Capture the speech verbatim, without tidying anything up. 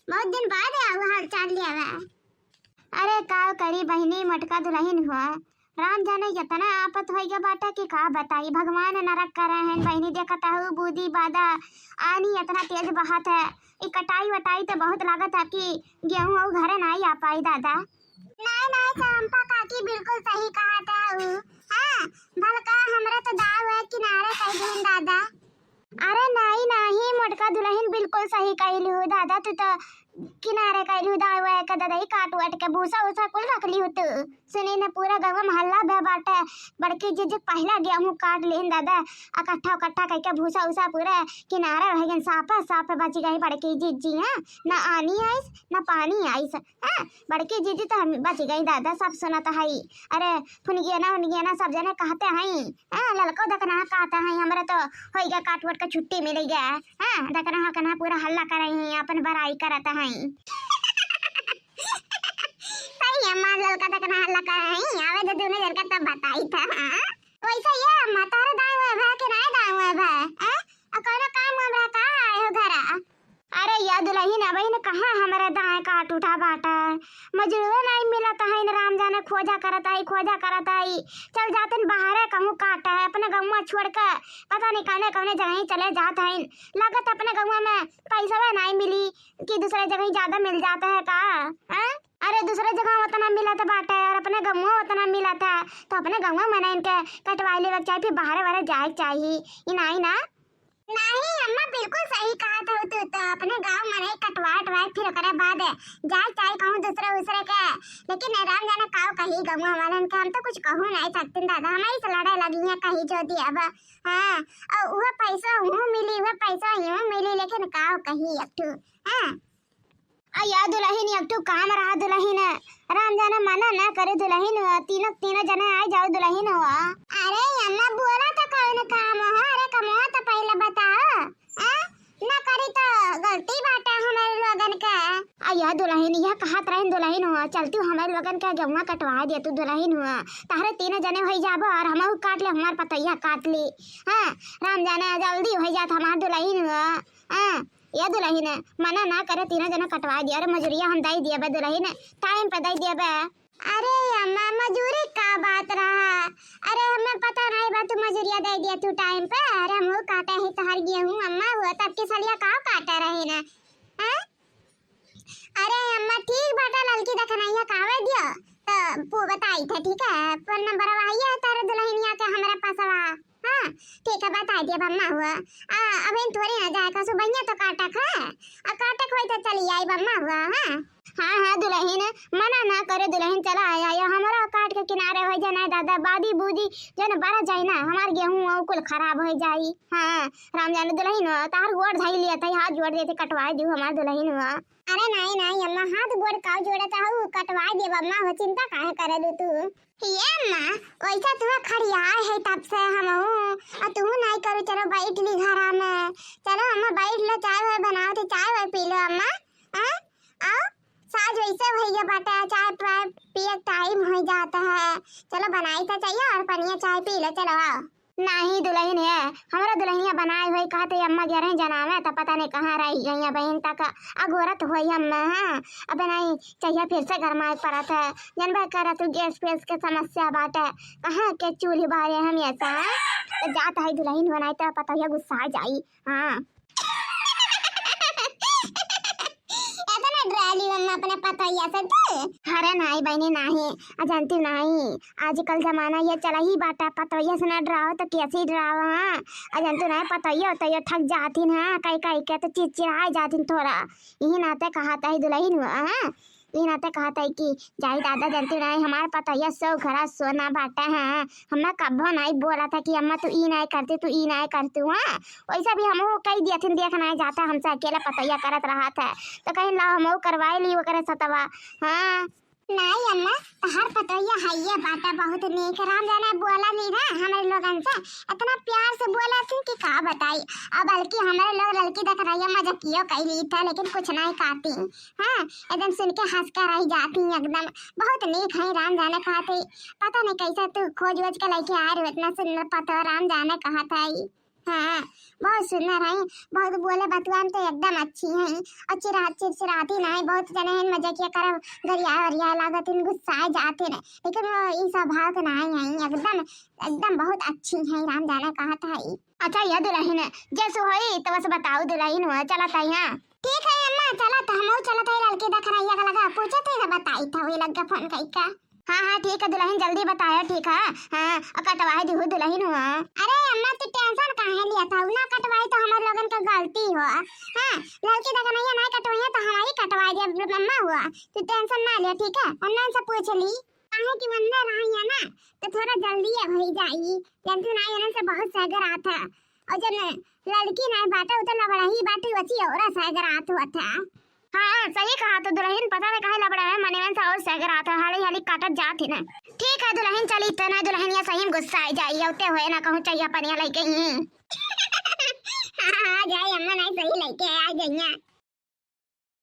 बहुत दिन बाद आऊ हाल चाल लेवे। अरे का करी बहिनी, मोटका दुलहिन हुआ, राम जाने एतना आफत होइगा बाटे कि का बताई। भगवान नरक करे हैं बहिनी, देखत हऊ बूदी बादा आनी एतना तेज बहत है। ई कटाई वटाई त बहुत लागत है कि गेहूं अउ घरे नाई आ पाई दादा। नाई नाई चंपा काकी बिल्कुल सही कहत हऊ। हाँ, भलका हमरे तो दाव है किनारे कइ देहिन दादा। अरे नाई नाई मोटका दुलहिन, बिल्कुल सही कइलू दादा, तू तो किनारे कइलू दाव है के दादा, ई काट वाट के भूसा उसा कुल रख लिहू तू। सुनी न, पूरा गंवा मोहल्ला भे बाटे, बड़की जीजी पहिला गेहूं काट लेहिन दादा, इकट्ठा इकट्ठा कइके भूसा उसा पूरा किनारे रह गइन, साफे साफे बच गई बड़की जीजी। हाँ, ना आनी आइस ना पानी आइस। हाँ, बड़की जीजी तो हम बच गई दादा, सब सुनत हई। अरे फुनगियाना उनगियाना सब जने कहते हई, हाँ, ललको दकना कहते हई, हमरे तो होइगा काट वाट के छुट्टी मिल गया। हाँ, दकना हकना पूरा हल्ला करई हई, अपन बड़ाई करत हई। सही अम्मा, ललका दकना हल्ला करई हई, आवे दे दुनो जन का तब बताई था। हाँ, वैसे ये अम्मा, तारे दाएं हुए भा के नाय दाएं हुए भा? हाँ? आ कौनो काम वाम रहा का आए हो घरा? अरे या दुलहिन, अबहिन कहाँ हमरे दाएं काट उठा बाटे, मजूरवे नाई मिलत हइन, राम जाने खोजा करत हई, खोजा करत हई। चल जातिन बाहरे कहूँ काटे, अपने गौवा छोड़ के पता नहीं कौने कौने जगह चले जात हइन। लागत अपने गौवा में पैसवे नाई मिली कि दूसरे जगह ज्यादा मिल जात है का? हैं? अरे दूसरे जगह उतना मिलत बाटे और अपने गौवा उतना मिलत है, तो अपने गौवा में ना इनके कटवाई लेवे के चाही, फिर बाहरे वाहरे जाए के चाही। ई नाई ना। नहीं अम्मा, बिल्कुल सही कहत हो तू तो। अपने गाँव में नहीं कटवा उटवाए, फिर ओकरे बाद जाए चाहे कहूँ दूसरे उसरे के। लेकिन राम जाने काव कही गौवा वालन के, हम तो कुछ कहू नहीं सकते दादा, हम ही से लड़े लगी हैं कही जो दिया अब। हाँ, और वह पैसा वहूँ मिली, वह पैसा यूँ मिली, लेकिन काव कही एक ठू। हाँ। आ या दुलहिन, एक ठो काम रहा दुलहिन, राम जाने मना ना करे दुलहिन हुआ, तीनों, तीनों जने आ जाओ दुलहिन हुआ। अरे अम्मा बोला तो कौन काम हो, अरे कमवा तो पहले बताओ। आ? ना करी तो गलती बाटे हमारे लोगन का। आ या दुलहिन, यह कहत रहिन दुलहिन हुआ, चलती हमारे लोगन का गेहुआ कटवा दे तू दुलहिन हुआ, तारे तीनों जने हो जाबो और हमहू काट ले, हमार पतोहिया काट ली। हाँ, राम जाने जल्दी हो जात हमार दुलहिन हुआ। हाँ, ए दुलहिन, मना ना करे, तीनों जना कटवा दिया। अरे मजूरिया हम दे दिए बे दुलहिन, टाइम पे दे दिए बे। अरे अम्मा, मजूरी का बात रहा? अरे हमें पता नहीं बा, तू मजूरिया दे दिया तू टाइम पे। अरे हम वो काटे ही तोहर गेहूं अम्मा, वो तब के सलिया का काटे रही ना? हैं? अरे अम्मा ठीक बाटे, ललकी दखनैया कावे दियो तो पू बताई थे, ठीक है? फोन नंबर वही है तारे दुलहिनिया के हमरा पासवा। हाँ, ठीक है, बताई दिया बम्मा हुआ। आ, अबे थोड़ी ना जाए का, सुबहिया तो काटक है। आ, काटक होई तो चली आई बम्मा हुआ, हाँ। हाँ, हाँ, दुलहिन, मना ना करे दुलहिन, चला आया, या हमरा काट के किनारे हो जाए ना दादा, बादी बूदी जन बरा जाए ना, हमार गेहूं और कुल खराब हो जाई। हाँ, राम जाने दुलहिन हुआ, तार गोड़ धई लिया था, हाथ जोड़ देते, कटवाई दियो हमार दुलहिन हुआ। अरे नाई, नाई अम्मा, हाथ गोड़ काव जोड़त हऊ, कटवाई देब अम्मा हो, चिंता काहे करेलू तू? ये अम्मा, वैसा तू खड़ियाए है तब से हमहू, आ तू नाई करू, चलो बैठ ली घरा में, चलो अम्मा बैठ लो, चाय वाय बनाओ थे, चाय वाय पी लो अम्मा। हाँ? आओ, साँझ वैसे भैया बाटे, चाय पाय पिए टाइम हो जाता है, चलो बनाई तो चाहिए और पनिया चाय पी लो, चलो आओ। नाही दुलहिन है, हमरा दुलहिनिया बनाए होई कहत है अम्मा ग्यारह जनावे त पता नहीं कहाँ रही गई है बहिन तक अगोरत होई अम्मा। हाँ, अबे नहीं चाहिए फिर से गरमाए परत है, जनबे करत तू गैस फैस के समस्या बाटे, कहाँ के चूल्ही बारे हम ऐसा है। तो जात है दुलहिन बनाए तो पता है गुस्सा आ जाई। हाँ। एतना डराली मम्मा अपने पतोहिया से तू? अरे नाही बहिनी नाही, आ जानती नाही, आजकल जमाना ये चला ही बाटा, पतोहिया से ना डराओ तो कैसे डराओ, हाँ? आ जानती नाही पतोहिया तो ये थक जाती ना, कई कई के तो चिड़चिड़ाए जाती थोड़ा, यही नाते कहा था ही दुलहिन हुआ, हाँ? यही नाते कहा था कि जाई दादा जानती नाही हमार पतोहिया सौ घरा सोना बाटा है, हमें कब्बो नाही बोला था कि अम्मा तू ई नाही करती, तू ई नाही करती, हाँ? वैसे भी हमहू कई दिया थिन, देख नाही जाता, हमसे अकेला पतैया करत रहा था, तो कहीं ला हमहू करवाई ली ओकरे सतवा। हाँ। नाही अम्मा, तहार पतैया है ये बाटा बहुत नीक, राम जाने बोला ली ना हमरे लोगन से, इतना प्यार से बोला थी कि का बताई। अब बल्कि हमरे लोग लड़की देख रही है, मजाकियो कई ली था, लेकिन कुछ नाही कहती। हाँ, एकदम सुन के हंस कर रह जाती एकदम, बहुत नीक है राम जाने कहती। पता नहीं कैसे तू खोज वोज के लेके आ रही हो, इतना सुंदर पतो राम जाने कहत है। हाँ, बहुत सुंदर है, बहुत बोले बतुआ में तो एकदम अच्छी है। और चिरा चिरचिराती नहीं, बहुत जने हैं मजाकिया करब, गरिया वरिया लागत हैं, गुस्साए जाते हैं, लेकिन वो ई स्वभाव के नहीं है, एकदम एकदम बहुत अच्छी है, राम जाने कहा था ई। अच्छा ये दुलहिन, जैसे होई तो बस बताऊ दुलहिन हो, चलत है यहाँ। ठीक है अम्मा, चलत है, हमहू चलत है, लड़की देख रही है लगा, पूछे थे तो बताई था, वही लग गया फोन कई का। हाँ हाँ ठीक है दुलहिन, जल्दी बताया, ठीक है। हाँ, और कटवाए दिहू दुलहिन हो। अरे अम्मा तू टेंशन काहे लिया था, ना कटवाई तो हमारे लोगन का गलती हो। हाँ, लड़की देख नहीं है, ना कटवाई है तो हमारी कटवाई दिया अम्मा हुआ, तू टेंशन ना लिया, ठीक है, उन्होंने से पूछ ली। काहे कि वन्ने रही है ना, तो थोड़ा जल्दी है भई जाई, लेकिन आई उन्हन से बहुत सहगरात है। और जन लड़की नहीं बाटे, उ तो लबड़ही बाटे, वची और सहगरात हुआ था। हाँ, सही कहा तो दुलहिन, पता नहीं काहे लबड़ा है, मने मन से और सहगरात है, हाली हाली काटत जात ही ना। ठीक है दुलहिन, चली तो ना दुलहिनिया सही में गुस्सा आ जाई, उते हुए ना कहूँ चाहिए पनिया लेके ही। हाँ, हाँ, जाए अम्मा नहीं सही लेके आ गई हैं।